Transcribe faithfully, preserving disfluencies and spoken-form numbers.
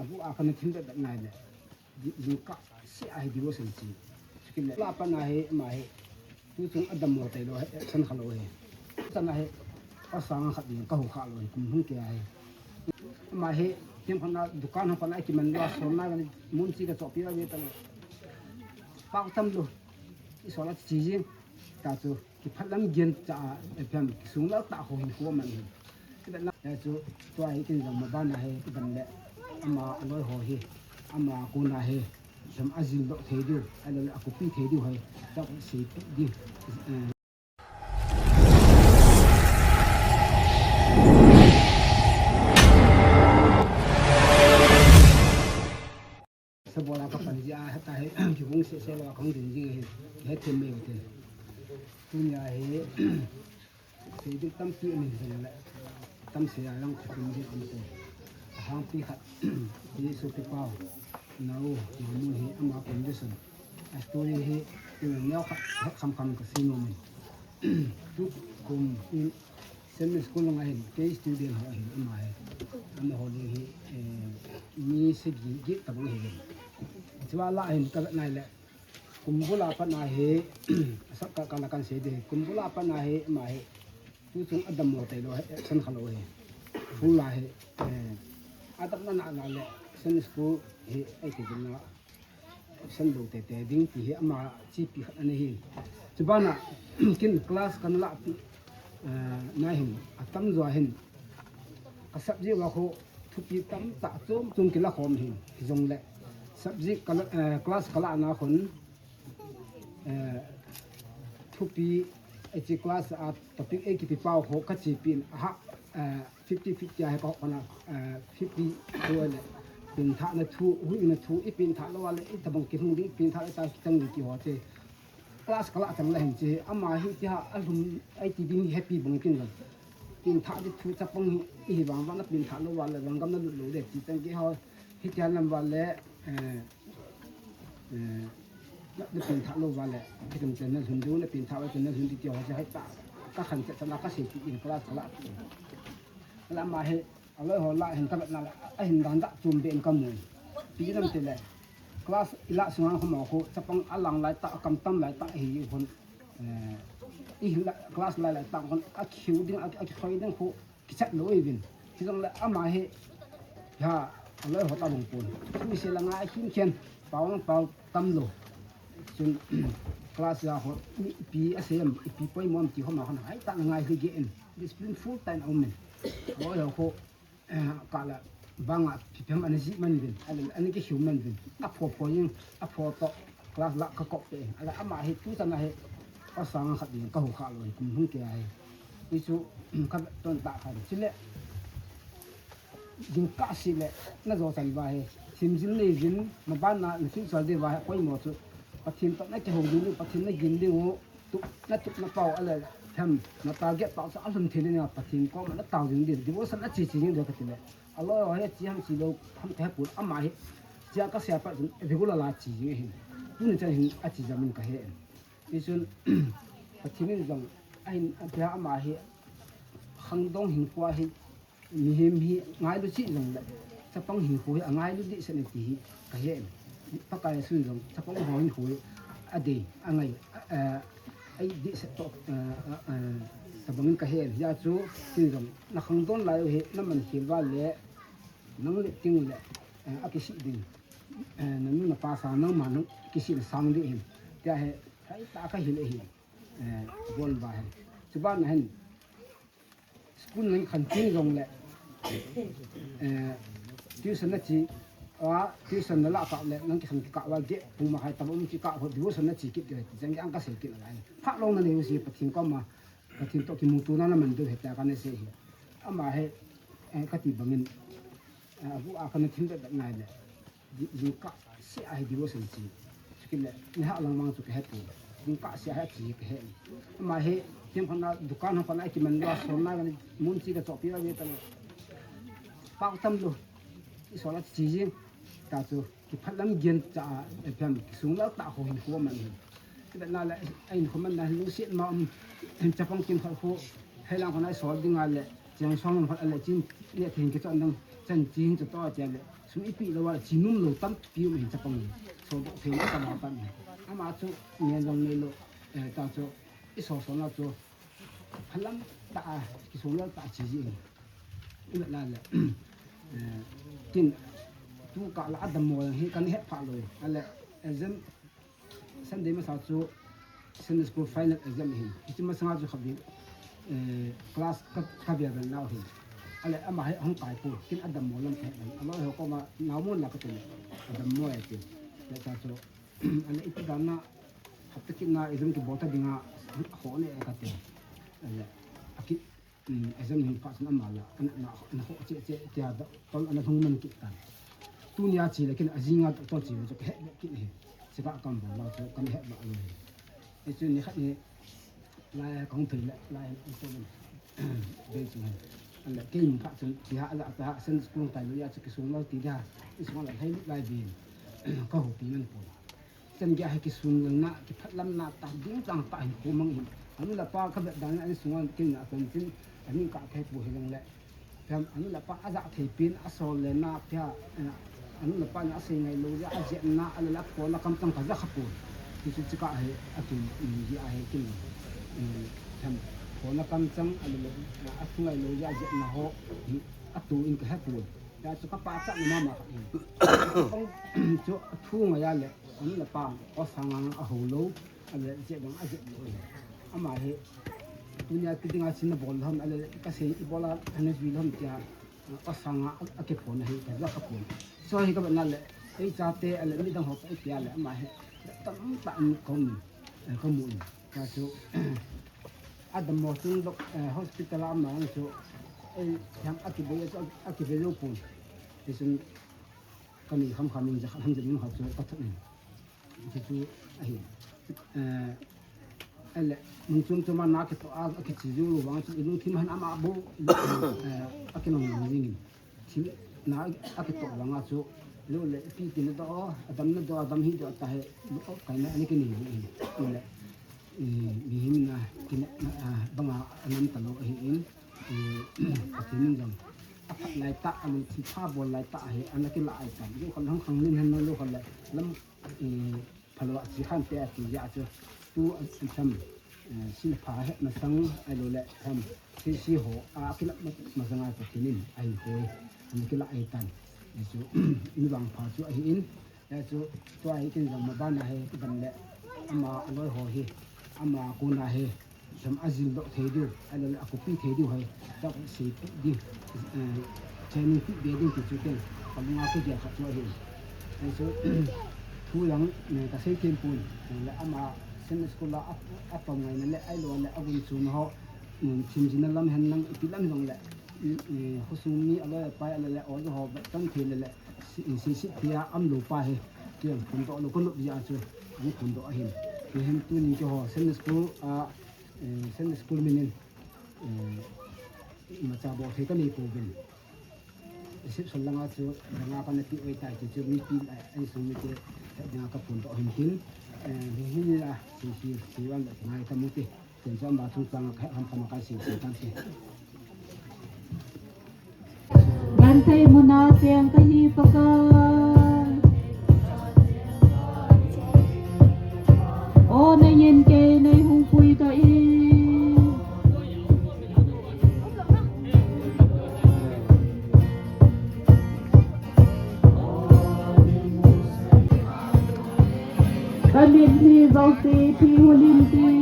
Abu a kana thim bet bet ngai le. Di, di ka si a hi devotion chi. Chukile. La pa na hi, ama hi. Tu chung adam mo tai lo, he, san kha lo he. Sana hi, pa sang kha di, ka hu kha lo he, kum hung ke a he. Ama hi, thim kha na, dukan ha pa na, ki man lo, so na, mun chi ka chopi lo, ye ta lo. Pa tam lo. I so la chi jing. Ta chu. Kiphat lam gen cha a, eh, phiam, kisung lal ta ho hin ko man hin. Kibet na, eh, chu, tua hi kin jong ma ban a hi, kidam le, ama a loi ho hi, ama kun a hi, jam a jil doh thei diu, a loi a kupi thei diu hi, ta ku si pi di, eh. Sabol a ka pan ji a, heta hi, kibung se se lo a kong din ji hi, he them me te. Tunia hi, sei ding tampi min jong le, tam se a lang khatin ding am te. Hangpi khat, Jesu pi pau, nau, namun hi, ama condition. A story hi, tu neo khat, het kham kham ka si no min. Tu kum in, Sunday school lang ahin, kei student ho ahin, ama hi. Ama ho ding hi, eh, mi sagi, gi tabang hi. Chua la ahin, ka nai le, kum bul a pat na hi, sap ka, ka la kan se de, kum bul a pat na hi, ama hi. Tu chung adam mo tai lo, he, san kha lo he. Full la he, eh, adam na na na le, Sunday school he, ai ti na, san lo te te ding ti he ama chi pi khat ani hi. Chubana, kin class kan la pi, eh, na hin, atam jo hin. Ka subject wa kho, thupi tam ta chom chom kila khom hin, jong le. Subject ka la, eh, class ka la na khon, eh, thupi, eh, chi class a topic ei kipi pau ho ka chi pin, aha, eh, fifty fifty a he ka hona, eh, fifty ko le, pin tha na thu, hui na thu, i pin tha lo le, i tabang ki hung ding, pin tha le ta ki tang ding ki ho te. Class ka la tang le hin chi, ama hi ti ha, a lum, ai ti ding happy bang kin lo. Pin tha di thu chapang hi, i hi bang bang na pin tha lo wa le, bang gam na lut lo de, ti tang ki ho, hi ti ha lam wa le, eh, Eh, na, na pin tha lo va le, kitum chen na lhun du, na pin tha lo chen na lhun di ti ho, hai ta. Ka khan che ta la ka sei ti in class ka la ti. La ma he, a loi ho la hin ka la na la, a hin dan da chum be in ka mu. Ti nam ti le. Class i la sunga ko mo ko, chapang a lang lai ta, a kam tam lai ta hi hon. Eh, i la, class lai lai ta hon, a khiu ding, a, a khoi ding ko, kichat lo uvin. Hijongle ama hi, ha, a loi ho ta bang pon. Tui se la nga hin khen, pau lang pau tam lo. Chun, class a ho, mi ipi a sem, ipi poimo am ti ho ma hon hai ta ngai hi ge in. Discipline full time a um in. A loi ho ko, eh, ka la, banga, pi pem ana ji man vin. Ana, ana ki hiu man vin. A pho pho yin, a pho to. Class la ka kop te. Ala ama hi tu chan a hi. Pasang khat ding ka hu kha lo hi kum hung ke a hi. Hi chu ka ton ta kha. Chule. Ding ka si le. Na jo chan va hi. Sim jin nei jin. Ma ban na na sim sal de va hi. Koi mo chu. Pathen to na ke ho ding. Pathen na gin ding ho. Tu na tu na pau ala. Tham. Na target pau sa alhun the ni na Pathen ko ma na tau ding ding. Devotion a chi chi ding de ka ti le. A loi ho hi chi ham chi lo, ham ka he pon ama hi. Chia ka sia pa chun regular la chi jing hin. Tuni chan hin a chi jam in ka he. Ti chun, Pathen in jong, a hin, a tia ama hi, khangdong hinkho hi, mihem hi, ngailu chi jong le, chapang hinkho hi, a ngailu di se ne ti hi, ka he. Pakai sun jong, chapang ho hinkho hi, a dei, a ngai, a, a, ai di se to, a, a, a, tabang in ka he. Ya chu, tin jong, na khangdon lai u hi, na man khel va le, Nang le ting le, eh, a kisih ding. Eh, nanu napa sang nangma nang kisih le sang ding hin. Tia hi, hai ta ka hil ahi. Eh, bon ba hi. Chuban hin, school nang khan ting jong le, eh, tuition na chi, a, tuition na la ka le, nang ki khan ki ka wa ge, pung ma hai ta bom chi ka ho, devotion na chi kit ge, jang ang ka sei kit la. Pha long na le u si Pathen koma, Pathen to kimuto na na man do he ta ka na sei hi. Ama hi, eh, ka ti bangin, eh, abu a kana thim da ngai le. Di, di ka si a hi devotion chi. Chukile, ni ha lang mang chu ka he tu. Di ka si a hi chi ka he. Ama hi, thim khana dukan ha khana ki man lo so na mun chi ka chopi la ni ta lo. Pau tam lo. I so la chi jing. Ta chu. Kiphat lam gen cha a, eh, phiam, kisung lal ta ho hin ko man hin. Kibet na le, a in ko man na hin lungset ma um, hin chapang kim khat ko, hei lang ko na sol ding a le, cheng song khat a le chin, le thin kichon dang, chan chin chu to a che le, Sum ipi lou a, chi nom lou tampi um in chapang. So, do thei lou tama pan. Ama chu, ngen jong nei lou, eh, ta chu, i so so na chu, phalam ta a, kisung lou ta chi ji. I la le, eh, tin, tu ka la adam mo hi kan het pha lou. Ale, exam, Sunday masa chu Sunday school final exam hin. Hiche masanga chu khatvei, eh, class ka, ka bia bel nau hin. Ale ama hi hung kai pu, kin adam mo lam ka het bel. Alo ho koma nau mo la ka tin. Adam mo e tin. Le ta chu, ale iti dan na, hapta kit na exam kibol ta dinga, ho ne e ka tin. Ale, aki, um, exam hin pha chun ama la, ana, ana, ana ho che, che, che, a da, tol ana hung man kit tan. Tunia chi le kin ajinga tol chi le chu ka het le kit hi. Chika kam ba la chu kan het ba le. E chu ni khat ni lai kong thei le, lai kong thei le. Dei chu han. Ala kei min pha chun chi ha la ta ha sen school tai lo ya chu kisung lo ti da. Isung la thei lai bi. Ka ho pi man ko. Chan gei hi kisunna, kiphatlamna, ta ding chang ta hin khu mang hin. Anu le apa ka vet dan a, ani sunga kin na kan chin, ani ka thei pu hi lang le. Pem anu le apa a ja thei pin, a sol le na pia, eh, anu le apa na a sei ngai lo ja, a jet na, a le la pho na kam tang ka ja kha pu. Ti chu chi ka hi, a tu, mm, ji a hi kin. Mm, pem pho na kam chang, a le le, a thu ngai lo ja, a jet na ho, mm, a tu in ka ha pu. Ya chu ka pa cha na ma ma ka in. Chu a thu ngai a le. Anu le apa, o sanga a ho lo, a le je bang a je lo. Ama hi, tunia ti dinga sin na bol ham, a le ka sei i bola, ana jui ham tia, o sanga a, a ke pon hi, ka ja ka pon. So hi ka ba na le, ei cha te, a le mi dang ho ka i pia le, ama hi, tam ta an kom, eh, ka mu in. Ka chu, a dam mo chun dok, eh, hospital a ama chu, ei, ham a ki be, a ki be lo pon. Ti sun, ka ni kham kham in ja kham ja min kha chu, ka thot in. Chu chu ahi. Eh, ele, mun chom chom a na kitoh a, akichi jou lou vang chu, i lungthim a hin ama bou, eh, akinung nung jing in. Thil na akitoh vang a chu, lou le, ipi ti na doh, adam na doh, adam hi doh ta he, kai na, ani kini jing in. Ele, eh, mihem na, kina, ah, banga, anam ta lou ahi in, eh, Pathen in jong. Aphat lai tah, alungthim pha bol lai tah ahi, ana kila ai tan. Lou khal hang khang nin han lou khal le, lam, eh, phalou a chi khan te a ti ja chu, tu an, an tham, eh, sin pha het masang, ahilou le, tham, si, si ho, a, a kila ma, masang a Pathen in, ahi hoi, an kila ai tan. Eh, chu, mi vang pha chu ahi in, eh, chu, tua hi kin jong ma ban a he, ki dam le, ama, a loi ho hi, ama, kun a he, Sam a jil doh thei diu, ahilou le a copy thei diu hai, tak sei pi ding, eh, training pi be ding ti chu ken, ka lunga ka gel khat chu ahi. Hei chu, thu jong, eh, ka sei them pon, eh, le ama Sunday school a, a, a tom ngaina le, ahilou le a gun chun ho, um, thim jina lam hen lang, ipi lam jong le, um, eh, khosung mi a loi a pai a le le, o jo ho, ba tan thei le le, si, si, si, thei a am lou pa hi, kiang phun doh lou ka nop jeh a chu, ang phun doh ahin. Mihem tuni keiho, Sunday school a, Eh, Sunday school min in, eh, imacha bol thei kanei pouvin. Reception langa chu, langa kana ti oi tai ti chu, mipi, eh, insung mite, eh, dinga kaphon doh hin tin, eh, hi hi la, si, si, si wan la ngai ta mu ti. Ken chu ama chungchang a ka, ham, ham ka si, si tan ti. Genthei muna cheng kahi Pakai. O nei in kei nei hung pui ta in. Ka mit hi zosi thi hulim ti.